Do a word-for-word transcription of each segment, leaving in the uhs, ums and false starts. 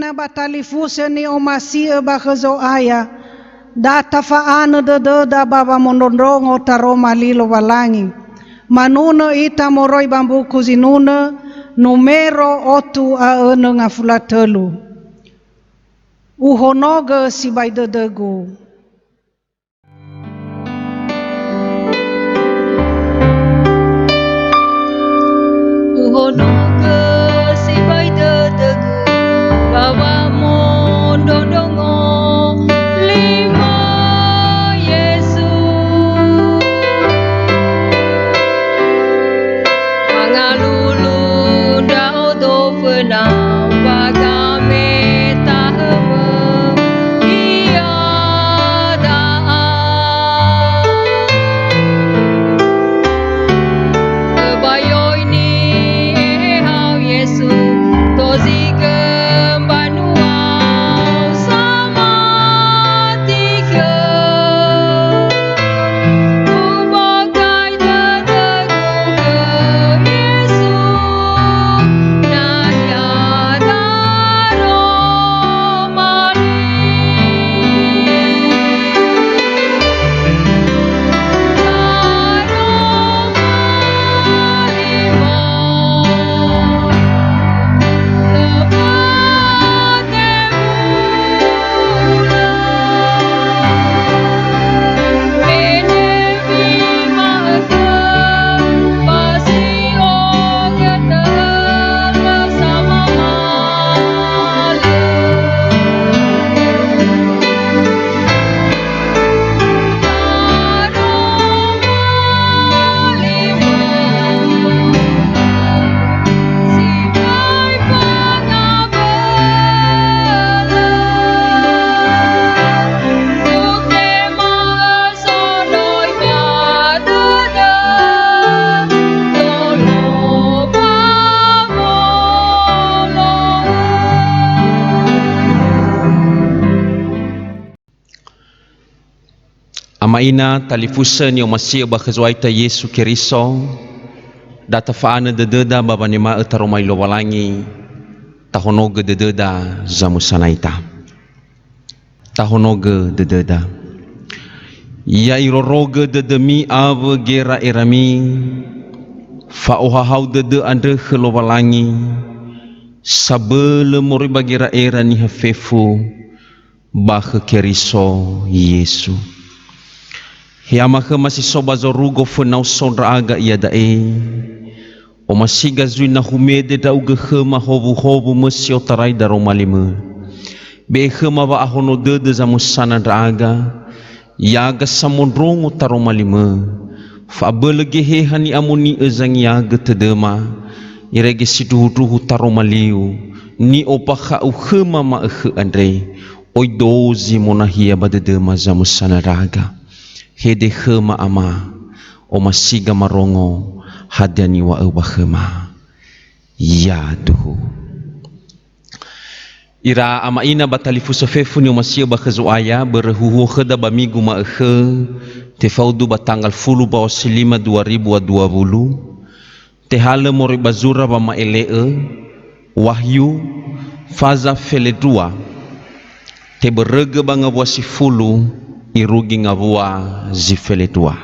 Ba talifusö ni'omasi'ö ba khö Zo'aya, da tafa'anö dödöda ba wamondrondrongo taroma li Lowalangi. Manunö ita moroi ba mbuku zinunö, numero otu a önö ngafulu a tölu. Uhonogö sibai dödögu. Uhonogö sibai dödögu ba wamondrondrongo lima Yesu. Mangalulu ndra'odo föna ba gametahömö iada'a. Öbayoi ni'ehehau Yesu, tozigö mbanua samati khö. Ubokai dödögu khö Yesu, na ia daroma li. Daroma li mo. Ama ina talifusö ni'omasi'ö ba khö Zo'aya ita Yesu Keriso, da tafa'anö dödöda ba wanema'ö taroma li Lowalangi, tahonogö dödöda zamösana ita. Tahonogö dödöda. Ya irorogö dödömi awö gera'erami, fa'ohahau dödö andrö khö Lowalangi, sabölö moroi ba gera'era niha fefu, ba khö Keriso Yesu. He Ama khöma si so ba zorugo fönaoso ndra'aga iada'e, omasiga zui na humede ndra'ugö khöma howuhowu mösi otarai daroma limö. Be'e khöma wa'ahono dödö zamösana ndra'aga, ya'aga samondrongo taroma limö. Fa'abölö Geheha ni'amoni'ö zangiagö tödöma, irege sindruhundruhu taroma liu, ni'ombakha'u khöma ma'ökhö andre. Oi dozi monahia ba dödöma zamösana ndra'aga. Hede khöma Ama, omasiga marongo hadia niŵa'ö ba khöma. Yaduhu. Ira ama ina ba talifusö fefu ni'omasi'ö ba khö Zo'aya, börö huhuo khöda ba migu ma'ökhö, tefaudu ba tanggal fulu Baosilima dua ribu a dua wulu. Tehalö moroi ba zura wama'ele'ö, Wahyu, faza felendrua, tebörögö ba ngawua sifulu irugi ngawua zi felendrua.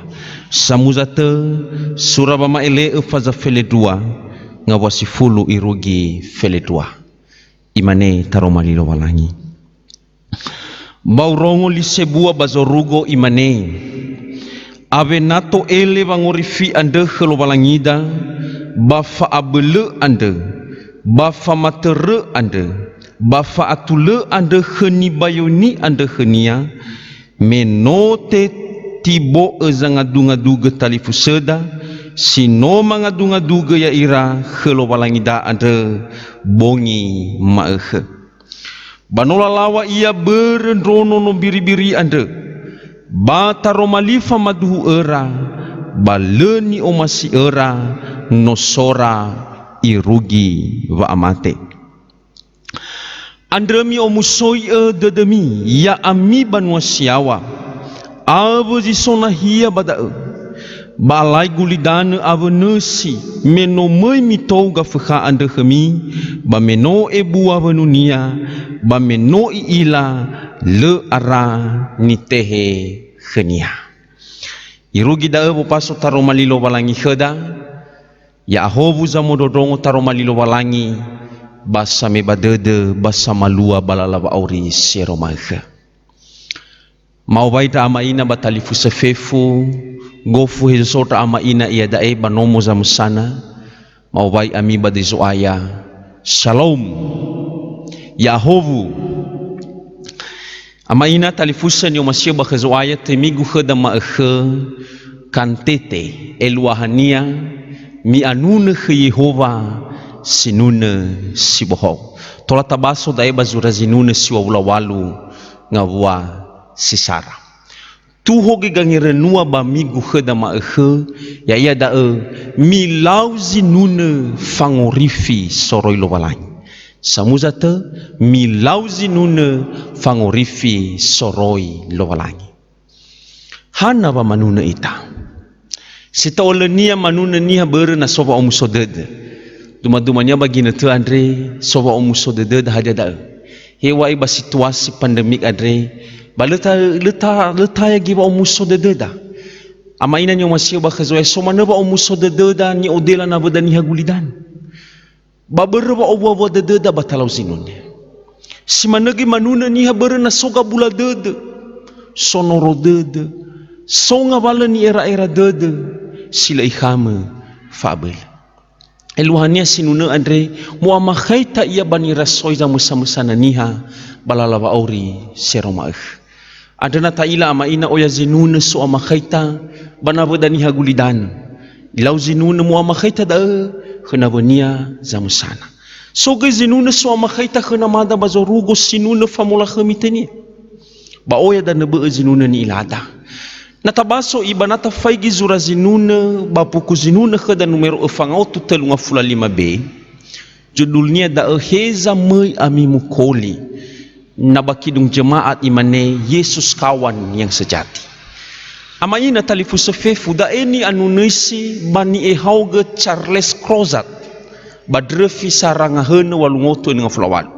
Samuza tö, sura wama'ele'ö faza felendrua, ngawua sifulu irugi felendrua. Imane taroma li Lowalangi. Ba urongo li sebua ba zorugo imane, "Awena to'ele wangorifi andrö khö Lowalangida, ba fa'abölö andrö, ba famatörö andrö, ba fa'atulö andrö khö nibayoini andrö khönia, me no tetibo'ö zangadungadugö talifusöda, si no mangadungadugö ya'ira khö Lowalangida andrö bongi ma'ökhö." Ba no lalaŵa ia börö ndro nono mbiribiri andrö, ba taroma li famaduhu'öra, ba lö ni'omasi'öra nosora irugi wa'amate. Andrö mi'omusoi'ö dödömi, ya'ami banua si yaŵa, awö zi so nahia ba da'ö. Ba alai gulidanö awö nösi, me no möi mitou Gafökha andrö khömi, ba me no ebua wönunia, ba me no i'ila, lö ara nitehe khönia. Irugi da'ö wopaso taroma li Lowalangi khöda, ya'ahowu zamondrondrongo taroma li Lowalangi, ba sameba dödö, ba samalua ba lala wa'auri si ero ma'ökhö. Ma'owai ndra ama'ina ba talifusö fefu, gofu hezo so ndra ama'ina iada'e ba nomo zamösana, ma'owai ami ba döi Zo'aya. Shalom. Ya'ahowu. Ama'ina talifusö ni'omasi'ö ba khö Zo'aya, töi migu khöda ma'ökhö, kantete, eluahania, mi'anunö khö Yehowa, sinunö si bohou. Tola tabaso da'e ba zura zinunö si wawula walu ngawua si sara. Tuho göi gangerönua ba migu khöda ma'ökhö, ya'ia da'ö, milau zinunö fangorifi soroi Lowalangi. Samuza tö, milau zinunö fangorifi soroi Lowalangi. Hana wa manunö ita? Si to'ölönia manunö niha börö na so wa'omuso dödö. Duma-dumania ba ginötö andre, so wa'omuso dödöda hadia da'ö. Heŵa'ae ba situasi pandemik andre, ba lö ta-, lö ta-, lö taya göi wa'omuso dödöda. Ama'ina ni'omasi'ö ba khö Zo'aya, so manö wa'omuso dödöda ni'odela nawöda niha gulidanö. Ba börö wa'owua-wua dödöda ba talau zinunö. Si manö göi manunö niha börö na so gabula dödö, so noro dödö, so ngawalö ni'era'era dödö, si lö ikhamö fa'abölö. Eluahania sinunö andre, mo'amakhaita ia ba nirasoi zamösa-mösana niha ba lala wa'auri si ero ma'ökhö. Andrö na ta'ila ama'ina oya zinunö so amakhaita ba nawöda niha gulidanö. Ilau zinunö mo'amakhaita da'ö khö nawönia zamösana. So göi zinunö so amakhaita khö namada ba zorugo sinunö famolakhömi tönia. Ba oya danö bö'ö zinunö ni'ilada. Na tabaso i ba na tafaigi zura zinunö ba buku zinunö khöda numero öfa ngaotu tölu ngafulu a lima be, judulnia da'ö Heza Möi Ami Mukoli. Na ba Kidung Jemaat imane, Yesus Kawan Yang Sejati. Ama'ina talifusö fefu, da'e ni'anunöisi ba ni'ehaogö Charles Crozat ba ndröfi saranga hönö walu ngotu enö ngafulu a walu.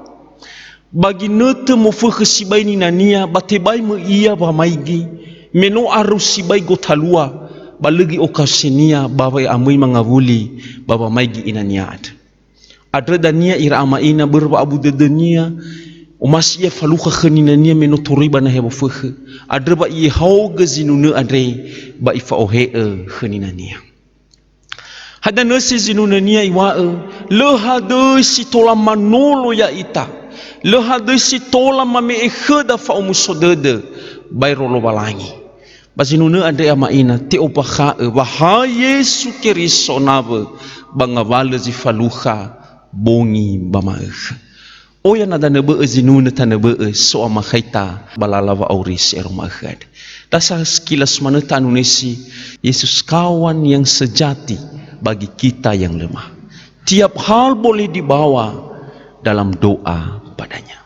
Ba ginötö mofökhö sibai ninania, ba tebai möi ia wamaigi, me no arou sibai gotalua, ba lö göi okasinia ba wa'amöi mangawuli ba wamaigi inania andrö. Andrö dania ira ama'ina börö wa'abu dödönia, omasi ia falukha khö ninania me no toröi ba nahia wofökhö. Andrö wa i'ehaogö zinunö andre ba ifa'ohe'ö khö ninania. Hadia nösi zinunönia iŵa'ö, lö hadöi si tola manolo ya'ita, lö hadöi si tola mame'e khöda fa'omuso dödö baero Lowalangi. Ba zinunö andre ama'ina, te'ombakha'ö wa ha Yesu Keriso nawö ba ngawalö zi falukha bongi ba ma'ökhö. Oya na danö bö'ö zinunö tanö bö'ö so amakhaita ba lala wa'auri si ero ma'ökhö andre. Dasahö sekilas manö ta'anunöisi, Yesus Kawan Yang Sejati bagi kita yang lemah. Tiap hal boleh dibawa dalam doa padanya.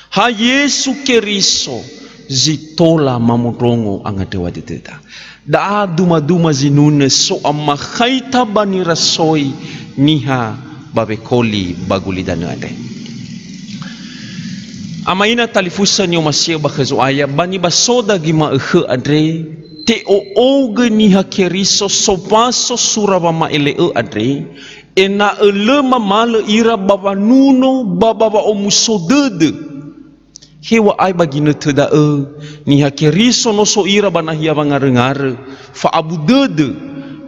Ha Yesu Keriso zi tola mamondrongo angandröwa dödöda. Da'a duma-duma zinunö so amakhaita ba nirasoi niha ba wekoli ba gulidanö andre. Ama'ina talifusö ni'omasi'ö ba khö Zo'aya, ba nibasoda göi ma'ökhö andre, te'o'ougö niha Keriso sowaso sura wama'ele'ö andre, ena'ö lö mamalö ira ba wanuno ba ba wa'omuso dödö. Heŵa'ae ba ginötö da'ö, niha Keriso no so ira ba nahia wangaröngarö, fa'abu dödö,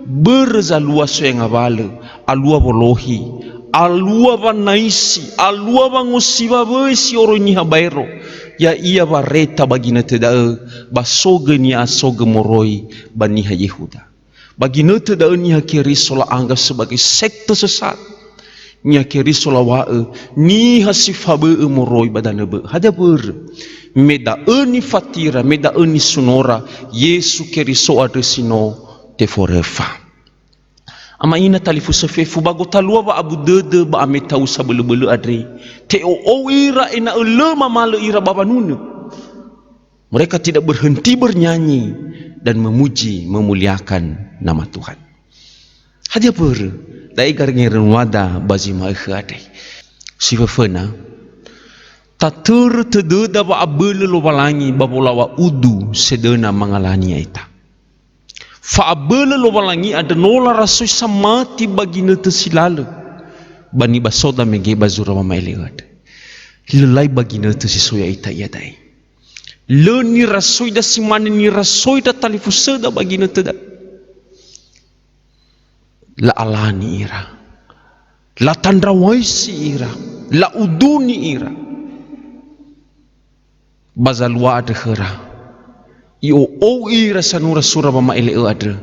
börö zalua so'aya ngawalö, alua wolohi, alua wanaisi, alua wangosiwa wöi si oroi niha baero, ya'ia wareta ba ginötö da'ö, ba so göi ni'asogö moroi ba niha Yehuda. Ba ginötö da'ö niha Keriso la'anggap sebagai sekte sesat. Niha Keriso lawa'ö niha si fabö'ö moroi ba danö bö'ö. Hadia börö? Me da'ö nifatira, me da'ö nisunora Yesu Keriso andrö si no teforöfa. Ama'ina talifusö fefu, ba gotalua wa'abu dödö ba ametau sabölöbölö andre, te'o'ou ira ena'ö lö mamalö ira ba wanunö. Mereka tidak berhenti bernyanyi, dan memuji, memuliakan nama Tuhan. Hadia börö? Da'e garengerönuada ba zi ma'ökhö andre. Si föföna, tatörö tödöda wa'abölö Lowalangi ba wolaŵa udu sedöna mangalani ya'ita. Fa'abölö Lowalangi andrö no larasoi samati ba ginötö si lalö, ba nibasoda mege ba zura wama'ele'ö andrö. Lö lai ba ginötö si so ya'ita iada'e. Lö nirasoida si mane nirasoida talifusöda ba ginötö da'ö. La'alani ira. Latandraw̃aisi ira. La'uduni ira. Ba zalua andrö khöra. I'o'ou ira sanura sura wama'ele'ö andrö,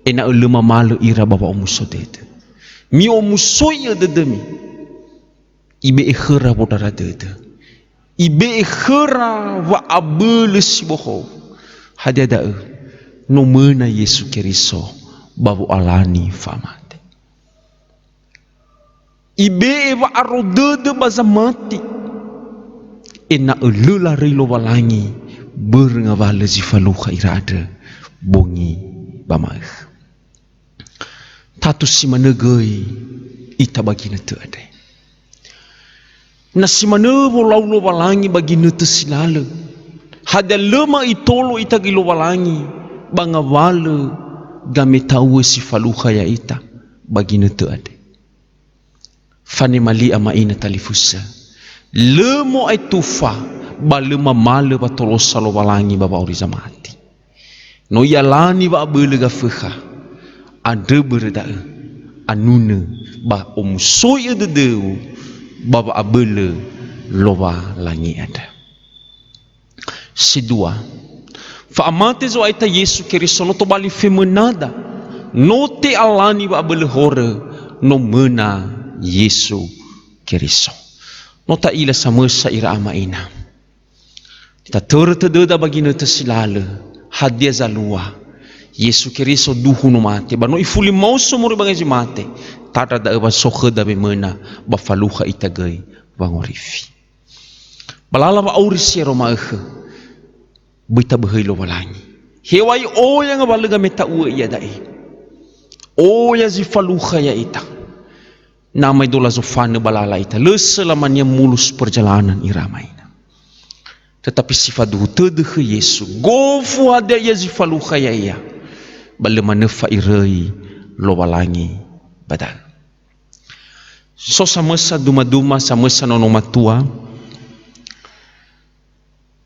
ena'ö lö mamalö ira ba wa'omuso dödö. Mi'omusoi'ö dödömi. Ibe'e khöra wondrara dödö. Ibe'e khöra wa'abölö si bohou. Hadia da'ö? No möna Yesu Keriso ba wo'alani fa'amate. Ibe'e wa'aro dödö ba zamati, ena'ö lö laröi Lowalangi börö ngawalö zi falukha ira andrö bongi ba ma'ökhö. Tatu si manö göi ita ba ginötö andre. Na si manö wolau Lowalangi ba ginötö si lalö, hadia lö ma'itolo ita göi Lowalangi ba ngawalö gameta'uö si falukha ya'ita ba ginötö andre? Fanema li ama'ina talifusö. Lö mo'aetufa ba lö mamalö watolosa Lowalangi ba wa'auri zamati. No i'alani wa'abölö Gafökha, andrö börö da'ö, anunö ba omusoi'ö dödöu ba wa'abölö Lowalangi andrö. Si dua, fa'amate Zo'aya ita Yesu Keriso no tobali femönada, no te'alani wa'abölö horö, no möna Yesu Keriso. No ta'ila samösa ira ama'ina. Tatörö tödöda ba ginötö si lalö, hadia zalua? Yesu Keriso duhu no mate, ba no ifuli maoso moroi ba ngai zi mate, tandra da'ö wa so khöda wemöna, ba falukha ita göi wangorifi. Ba lala wa'auri si ero ma'ökhö, böi taböhöi Lowalangi. Heŵa'ae oya ngawalö gameta'uö iada'e. Oya zi falukha ya'ita. Na amaedola zofanö ba lala ita, lö sölamania mulus perjalanan ira ama'ina. Tetapi si faduhu tödö khö Yesu, gofu hadia ia zi falukha ya'ia, ba lö manö fa'iröi Lowalangi ba da'ö. So samösa duma-duma, samösa nono matua,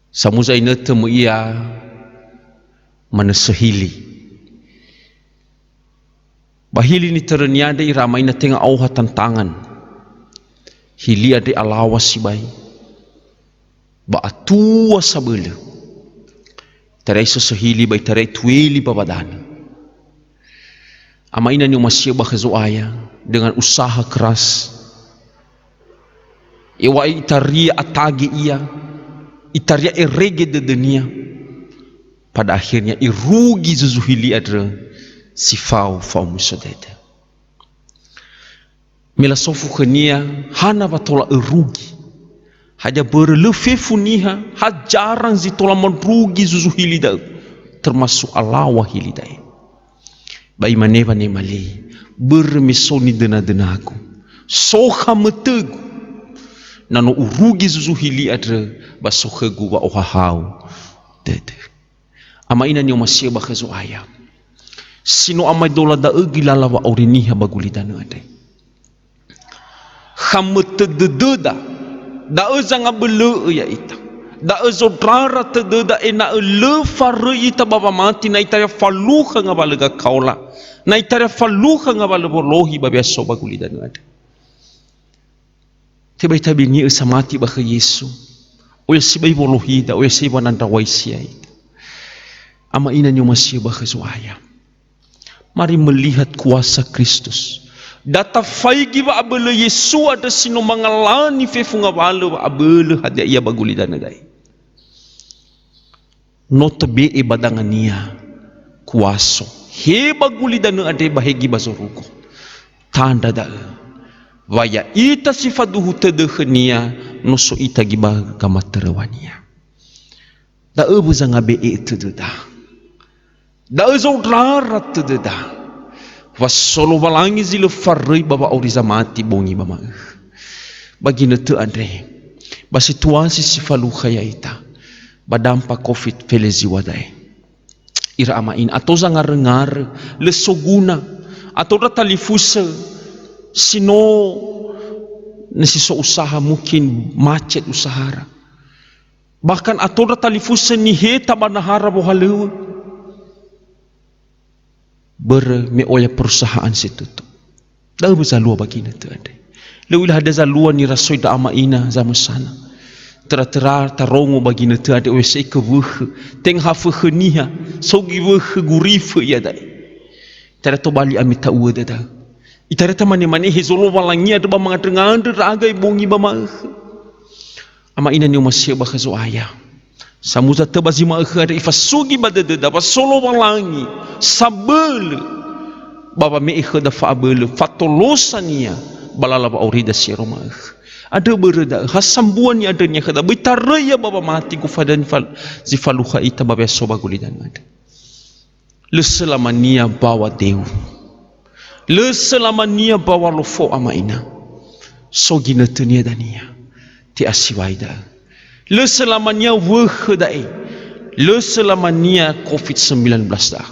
samuza inötö möi ia manö söhili. Ba hili nitörönia andre ira ama'ina tenga aoha tantangan. Hili andre alawa sibai. Ba atua sabölö. Itaria isösö hili ba itaria itueli ba wadanö. Ama'ina ni'omasi'ö ba khö Zo'aya dengan usaha keras. Eŵa'ae itaria atage ia, itaria erege dödönia. Pada akhirnya irugi zuzuhili andrö si fao fa'omuso dödö. Me lasofu khönia, hana wa tola örugi? Hadia börö lö fefu niha, ha jarang zi tola manrugi zuzuhili da'ö, termasuk alawa hili da'e. Ba imane wanema li, börö me so nidönadönagu, so hamötögu, na no urugi zuzuhili andrö ba so khögu wa'ohahau dödö. Ama'ina ni'omasi'ö ba khö Zo'aya. Si no amaedola da'ö göi lala wa'auri niha ba gulidanö andre. Hamötö dödöda, da'ö zangabölö'ö ya'ita. Da'ö zondrara tödöda ena'ö lö faröi ita ba wamati na itaria falukha ngawalö gakaola, na itaria falukha ngawalö wolohi ba we'aso ba gulidanö andre. Tebai tabini'ö samati ba khö Yesu. Oya sibai wolohida, oya sibai wanandraw̃aisi ya'ita. Ama'ina ni'omasi'ö ba khö Zo'aya. Mari melihat kuasa Kristus. Da tafaigi wa'abölö Yesu andrö si no mangalani fefu ngawalö wa'abölö hadia ia ba gulidanö da'e. No tabe'e ba dangania kuaso. He ba gulidanö andre ba hegi ba zorugo. Tandra da'ö. Wa ya'ita si faduhu tödö khönia no so ita göi ba gamatöröŵania. Da'ö wö zangabe'e tödöda. Da'ö zo'ondrara tödöda, wa so Lowalangi zi lö faröi ba wa'auri zamati bongi ba ma'ökhö. Ba ginötö andre, ba situasi si falukha ya'ita, ba dampa covid feleziwa da'e. Ira ama ina, ato zangarö-ngarö, lö soguna, ato ndra talifusö si no, ne si so usaha, mungkin macet usahara. Bahkan ato ndra talifusö niheta ba nahara wohalöŵö. Börö me oya perusahaan si tutup. Da'ö zalua ba ginötö andre. Lö u'ila hadia zalua nirasoi ndra ama ina zamösana. Töra-töra tarongo ba ginötö andre, oya se'ekö wökhö. Tenga ha fökhö niha, so gi wökhö gurifö iada'e. Itaria tobali ameta'uö dödöu. Itaria tamane-mane hezo Lowalangi andrö ba mangandrö-ngandrö ndra'aga ebongi ba ma'ökhö. Ama ina ni'omasi'ö ba khö Zo'aya. Samuza tö ba zi ma'ökhö andre ifasugi ba dödöda wa so Lowalangi sabölö ba wame'e khöda fa'abölö fatolosa-Nia ba lala wa'aurida si ero ma'ökhö. Andrö börö da'ö, ha sambua ni'andrönia khöda, böi taröi ia ba wamati gofu hadia nifal-, zi falukha ita ba we'aso ba gulidanö andre. Lö selamania mbawa deu. Lö selamania mbawa lofo ama ina. So ginötönia dania. Te'asiwai da'ö. Lö selamania wökhö da'e. Lö selamania covid sembilan belas da'a.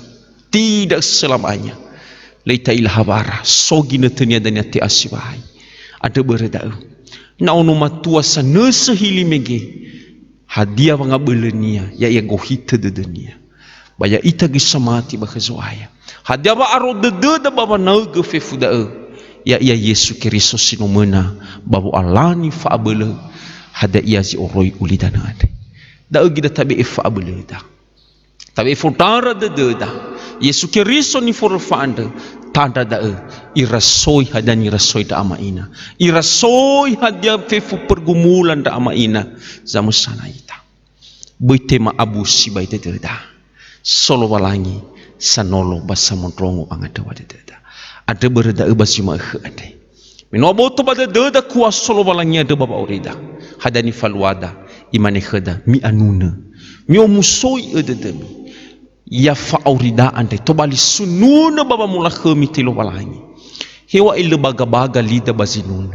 Tidak selamanya. Lö ita'ila hawara. So ginötönia dania te'asiwai. Andrö börö da'ö. Na ono matua sanösö hili mege. Hadia wangabölönia, ya'ia gohitö dödönia. Ba ya'ita göi samati ba khö Zo'aya. Hadia wa'aro dödöda ba wanaögö fefu da'ö, ya'ia Yesu Keriso si no möna ba wo'alani fa'abölö, hadia ia zi oroi ulidanö andre. Da'ö göi da tabe'e fa'abölöda. Tabe'e fondrara dödöda. Yesu Keriso niforöfa andrö, tandra da'ö, irasoi hadia nirasoi ndra ama ina. Irasoi hadia fefu pergumulan ndra ama ina zamösana ita. Böi tema abu sibai dödöda. So Lowalangi sanolo ba samondrongo angandröwa dödöda. Andrö börö da'ö ba zi ma'ökhö andre. Me no aboto ba dödöda kuaso Lowalangi andrö ba wa'aurida. Hadia nifaluada, imane khöda, mi'anunö. Mi'omusoi'ö dödömi. Ya fa'aurida andre tobali sununö ba wamolakhömi ti Lowalangi. Heŵa'ae lö bagabaga lida ba zinunö.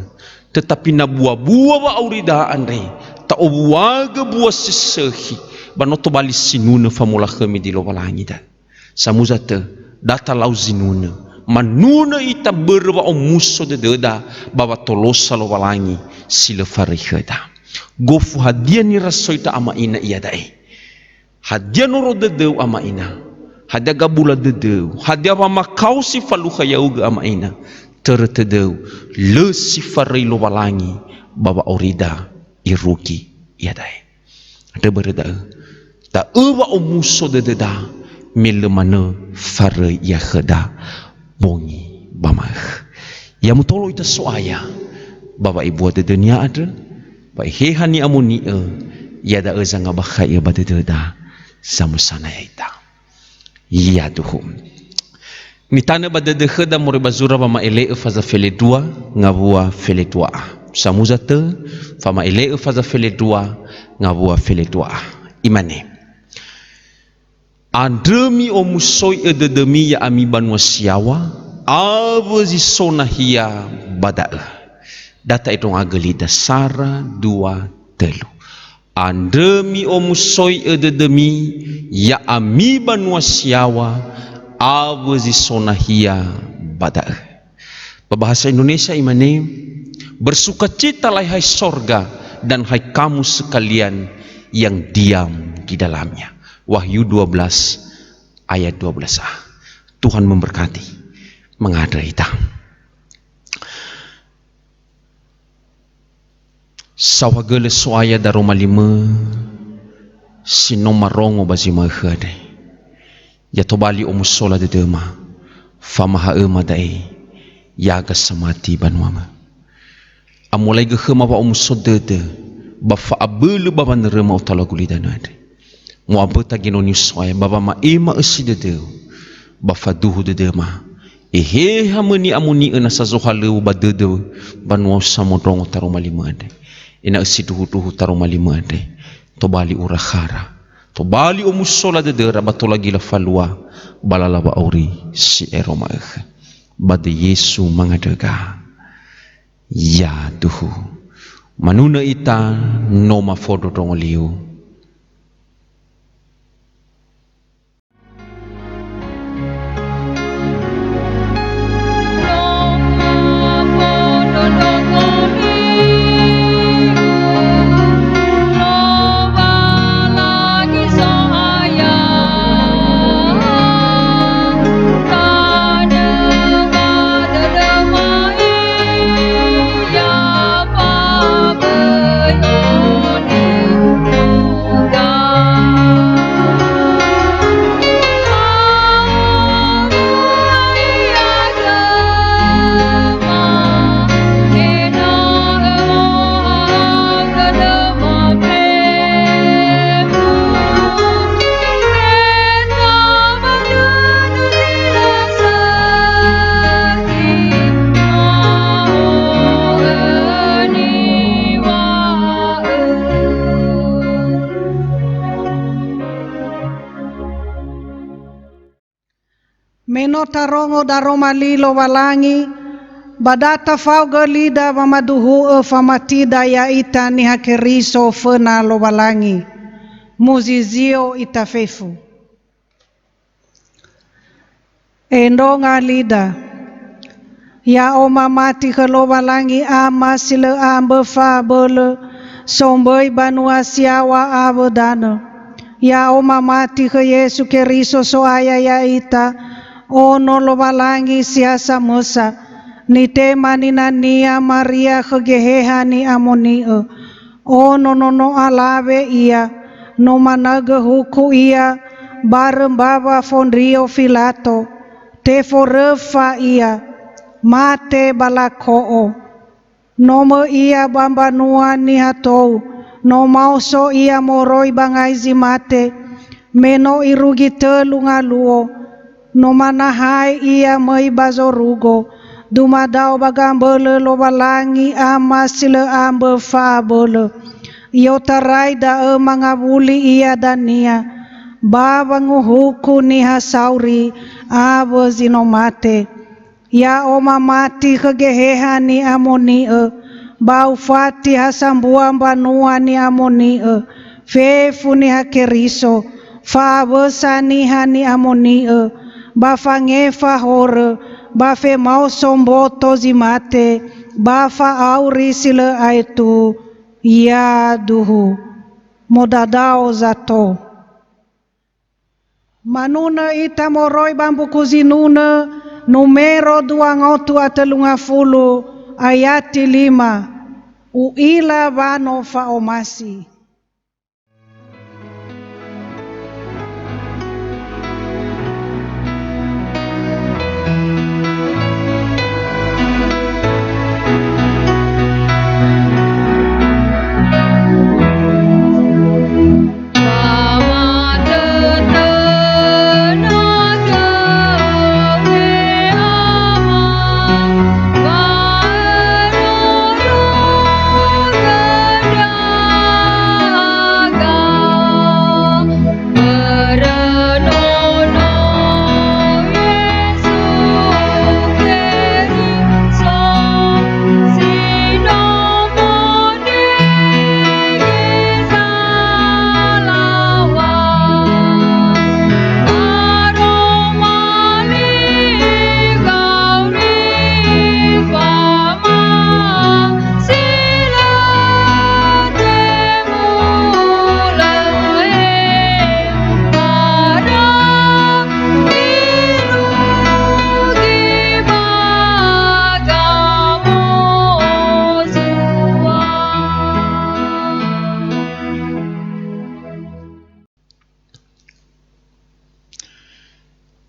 Tetapi na buabua wa'aurida andre, ta'owuagö bua si sökhi, ba no tobali sinunö famolakhömi di Lowalangi da. Samuza tö, da talau zinunö. Manunö ita börö wa'omuso dödöda ba watolosa Lowalangi si lö faröi khöda. Gofu hadia nirasoi ndra ama ina iada'e. Hadia noro dödöu ama ina? Hadia gabula dödöu? Hadia wamakao si falukha yaugö ama ina? Törö tödöu, lö si faröi Lowalangi ba wa'aurida irugi iada'e. Andrö börö da'ö, da'ö wa'omuso dödöda me lö manö faröi Ia khöda bongi ba ma'ökhö. Ya mutolo ita So'aya ba wa'ebua dödö-Nia andrö, ba Eheha ni'amoni'ö, iada'ö zangabakhai'ö ba dödöda zamösana ya'ita. Yaduhu. Mitanö ba dödö khöda moroi ba zura wama'ele'ö faza felendrua ngawua felendrua a. Samuza tö, fama'ele'ö faza felendrua ngawua felendrua a. Imane, Andrö mi'omusoi'ö dödömi ya'ami banua si yaŵa, awö zi so nahia ba da'ö. Da ta'endrongagö lida sara, dua, tölu. Andrö mi'omusoi'ö dödömi ya'ami banua si yaŵa, awö zi so nahia ba da'ö. Ba bahasa Indonesia imane, "Bersukacitalah hai sorga dan hai kamu sekalian yang diam di dalamnya." Wahyu dua belas ayat dua belas a. Tuhan memberkati. Mangandrö ita. Saohagölö So'aya daroma limö si no marongo ba zi ma'ökhö andre. Ya tobali omusola dödöma, famaha'öma da'e, ya'aga samati banuamö. Amolaigö khöma wa'omuso dödö, ba fa'abölö ba wanöröma otala gulidanö andre. Mo'amböta genoni So'aya ba wama'ema ösi dödöu, ba faduhu dödöma. Eheha möi ni'amoni'ö nasa zohalöŵö ba dödö banua samondrongo taroma limö andre. Ena'ö sindruhundruhu taroma limö andre, tobali urakhara, Tobali omusola dödöra ba tola gila falua ba lala wa'auri si ero ma'ökhö. Ba döi Yesu mangandröga. Yaduhu. Manunö ita no mafondrondrongo liu. Me no tarongo daroma li Lowalangi, ba da tafaogö lida wamaduhu'ö famatida ya'ita niha Keriso föna Lowalangi, muzizio ita fefu. Endronga lida. Ya'o mamati khö Lowalangi Ama si lö ambö fa'abölö, somböi banua si yaŵa awö danö. Ya'o mamati khö Yesu Keriso So'aya ya'ita, Ono Lowalangi si ha samösa, nitema ninania Maria khö Geheha Ni'amoni'ö. Ono nono alawe ia, no manaögö huku ia barö mbawa fondrio Filato, teforöfa ia, mate ba lako'o. No möi ia ba mbanua niha tou, no maoso ia moroi ba ngai zi mate, me no irugi tölu ngaluo. No manahae ia möi ba zorugo, dumadao ba gambölö Lowalangi Ama si lö ambö fa'abölö. I'otarai da'ö mangawuli ia dania, ba wanguhuku niha sauri awö zi no mate. Ya'o mamati khö Geheha Ni'amoni'ö, ba ufati ha sambua mbanua Ni'amoni'ö, fefu niha Keriso, fa'awösa niha Ni'amoni'ö, ba fangefa horö, ba femaoso mboto zi mate, ba fa'auri si lö aetu. Yaduhu. Modadao zato. Manunö ita moroi ba Mbuku Zinunö, numero dua ngotu a tölu ngafulu, ayati lima, u'ila wa no fa'omasi.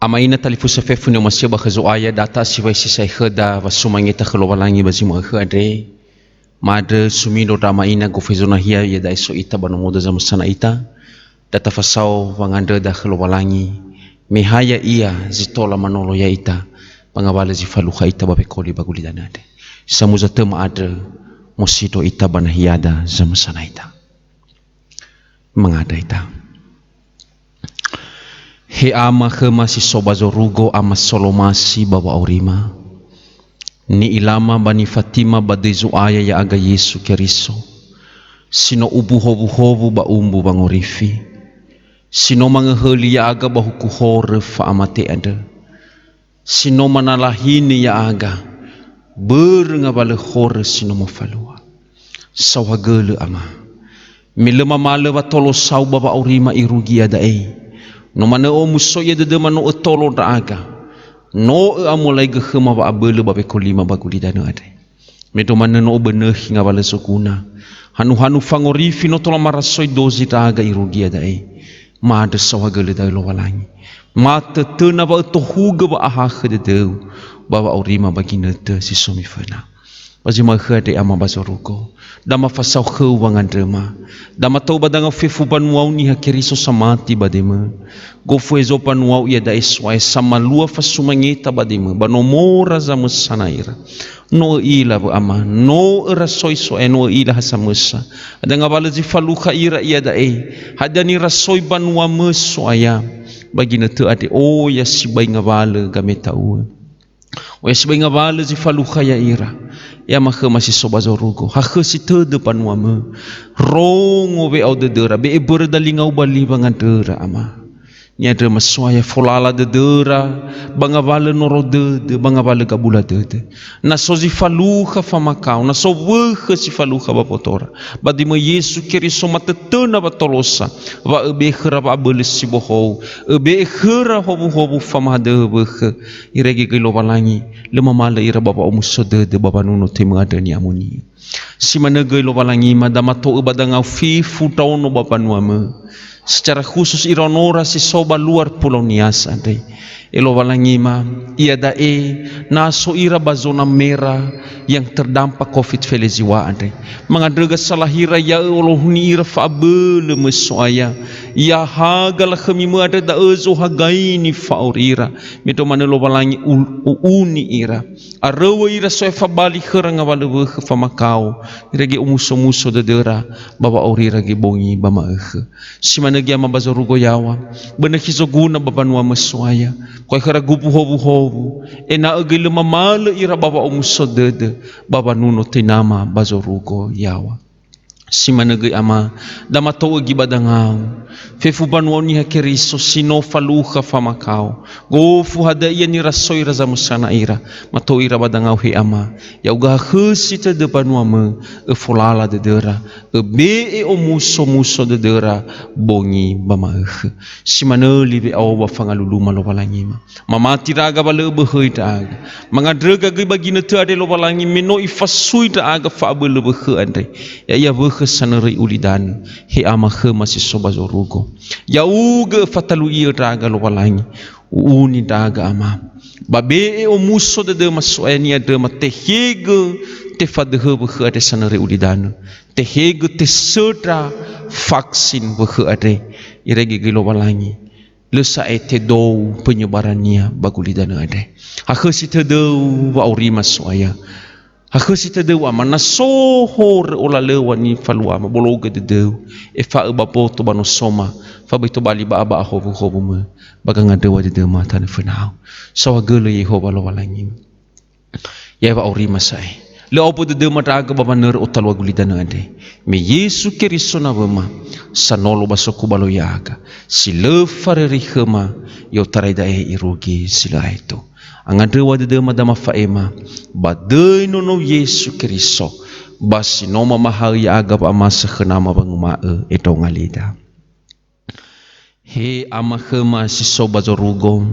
Ama ina talifusö fefu ni'omasi'ö ba khö Zo'aya, da ta'asiwai si sa'ae khöda wa sumangeta khö Lowalangi ba zi ma'ökhö andre. Ma'andrö sumindro ndra ama ina gofu hezo nahia, iada'e so ita ba nomoda zamösana ita. Da tafasao wangandröda khö Lowalangi, me ha Ya'ia zi tola manolo ya'ita, ba ngawalö zi falukha ita ba wekoli ba gulidanö andre. Samuza tö ma'andrö, mosindro ita ba nahiada zamösana ita. Mangandrö ita. He Ama khöma si so ba zorugo, Ama solomasi ba wa'aurima. Ni'ilama ba nifatima ba döi Zo'aya ya'aga Yesu Keriso, si no umbu howuhowu ba umbu wangorifi, si no mangöhöli ya'aga ba huku horö fa'amate andrö, si no manalahini ya'aga börö ngawalö horö si no mofalua. Saohagölö, Ama, me lö mamalö wa tolosau ba wa'aurima irugi iada'e. No manö omusoi'ö dödöma no ötolo ndra'aga. No ö'amolaigö khöma wa'abölö ba wekolima ba gulidanö andre. Mendrua manö no obönökhi ngawalö zoguna. Hanuhanu fangorifi no tola marasoi dozi ndra'aga irugi iada'e. Ma'andrö saohagölö da'ö Lowalangi. Matötöna wa ötohugö wa'ahakhö dödöu ba wa'aurima ba ginötö si so miföna. Ba zi ma'ökhö andre, Ama, ba zorugo. Da mafasao khöu wangandröma. Da matou'ö ba dangau fefu mbanuau Niha Keriso samati ba döimö. Gofu hezo mbanuau iada'e, So'aya, samalua fasumangeta ba döimö, ba nomora zamösana ira. No ö'ila wö, Ama, no örasoi, So'aya, no ö'ila ha samösa. Hadia ngawalö zi falukha ira iada'e. Hadia nirasoi mbanuamö, So'aya. Ba ginötö andre, oya sibai ngawalö gameta'uö. Oya sibai ngawalö zi falukha ya'ira. E Ama khöma si so ba zorugo, hakhösi tödö mbanuamö. Rongo we'ao dödöra, be'e börö dalingau ba li wangandröra, Ama. Ni'andröma, So'aya, folala dödöra ba ngawalö noro dödö, ba ngawalö gabula dödö. Na so zi falukha famakao, na so wökhö si falukha ba botora, ba döimö Yesu Keriso matötöna wa tolosa, wa öbe'e khöra wa'abölö si bohou, öbe'e khöra howuhowu famahadöhö wökhö. Irege göi Lowalangi, lö mamalö ira ba wa'omuso dödö ba wanuno töimö andrö ni'amoni'ö. Si manö göi Lowalangima, da mato'ö ba dangau fefu ndraono ba mbanuamö. Secara khusus iraonora si so ba luar Pulau Nias andre. E Lowalangima, iada'e na so ira ba zona merah yang terdampak covid fele ziwa andre. Mangandröga salahira ya'ö olohuni ira fa'abölö mö So'aya. Yahaga lakhömi mö andre da'ö zohagaini fa'auri ira. Mendrua manö Lowalangi u-, u'uni ira. Aröu'ö ira So'aya fabali khöra ngawalö wökhö famakao, irege omusomuso dödöra, ba wa'aurira göi bongi ba ma'ökhö. Si manö göi Ama ba zorugo yaŵa, bönökhi zoguna ba mbanuamö So'aya, ko'e khöra gumbu howuhowu, ena'ö göi lö mamalö ira ba wa'omuso dödö, ba wanuno töinama ba zorugo yaŵa. Si manö göi Ama, da mato'ö göi ba dangau. Fefu mbanuau Niha Keriso si no falukha famakao. Gofu hadia ia nirasoi ira zamösana ira. Mato'ö ira ba dangau he Ama. Ya'ugö hakhösi tödö mbanuamö, öfolala dödöra. Öbe'e omusomuso dödöra, bongi ba ma'ökhö. Si manö li we'ao ba fangaluluma Lowalangima. Mamati ndra'aga wa lö öböhöi ndra'aga. Mangandröga göi ba ginötö andre Lowalangi me no ifasui ndra'aga fa'abölö wökhö andre. Ya'ia wökhö sanöröi ulidanö. He Ama khöma si so ba zorugo. Ya'ugö öfatalui'ö ndra'aga Lowalangi. U'uni ndra'aga Ama. Ba be'e omuso dödöma So'aya ni'andröma tehegö tefadöhö wökhö andre sanöröi ulidanö. Tehegö tesöndra vaksin wökhö andre. Irege göi Lowalangi. Lö sa'ae tedou penyebarannia ba gulidanö andre. Hakhösi tödöu wa'aurima So'aya. Hakhösi tödöu Ama, na so horö olalöŵa nifaluama, bologö dödöu, efa'ö ba mboto ba nosoma, fa böi tobali ba'a-ba'a howuhowumö, ba gangandröŵa dödöma tanö fönau. Saohagölö Yehowa Lowalangimö. Ya'e wa'aurima sa'ae. Lö aombö dödöma ndra'aga ba wanörö otalua gulidanö andre. Me Yesu Keriso nawöma, sanolo ba sokubaloi ya'aga, si lö faröri khöma, i'otarai da'e irugi zi lö aetu. Angandröŵa dödöma da mafa'ema, ba döi nonou Yesu Keriso, ba si no mamahaö ya'aga wa'amasa khö Nama wanguma'ö, "Endronga lida." He Ama khöma si so ba zorugo,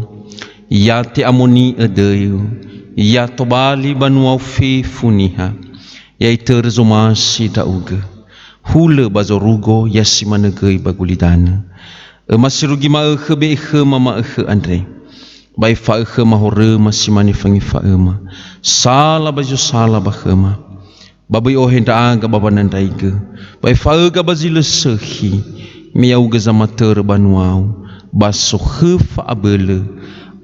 ya te'amoni'ö döiu, ya tobali banuau fefu niha, ya itörö zomasi ndra'ugö. Hulö ba zorugo, ya si manö göi ba gulidanö. Öma sirugi ma'ökhö be'e khöma ma'ökhö andre. Ba efa'ö khöma horöma si mane fangefa'öma. Sala ba zi osala ba khöma. Ba böi ohe ndra'aga ba wanandraigö, ba efa'öga ba zi lö sökhi, me ya'ugö zamatörö banuau, ba sokhö fa'abölö,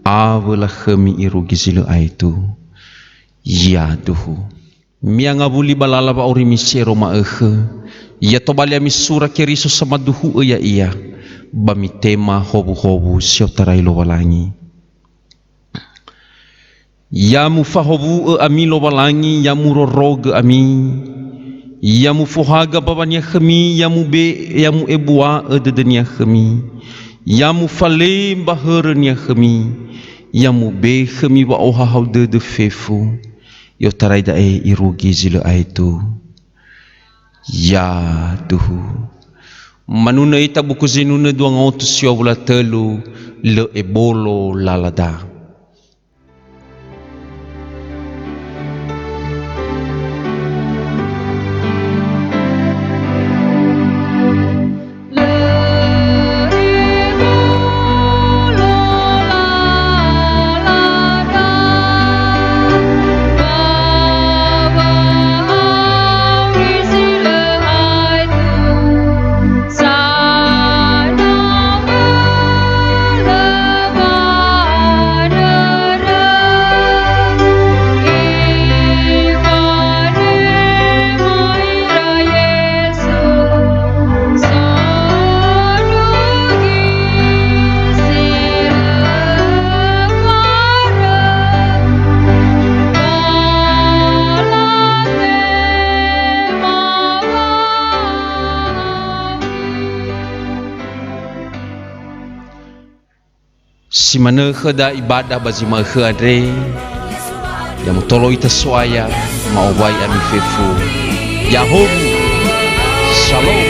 awö lakhömi irugi zi lö aetu. Yaduhu. Mi'angawuli ba lala wa'aurimi si ero ma'ökhö, ya tobali ami sura Keriso samaduhu'ö ya'ia, ba mitema howuhowu si otarai Lowalangi. Ya mufahowu'ö ami Lowalangi, ya murorogö ami, ya mufohaga mbawania khömi, ya mube-, ya mu'ebua'ö dödönia khömi, ya mufalemba hörönia khömi, ya mube khömi wa'ohahau dödö fefu, i'otarai da'e irugi zi lö aetu. Ya duhu. Manunö ita buku zinunö dua ngaotu siwa wulu a tölu, lö ebolo lalada. Si manö khöda ibadah ba zi ma'ökhö andre, ya mutolo ita So'aya, ma'owai ami fefu. Ya'ahowu. Shalom.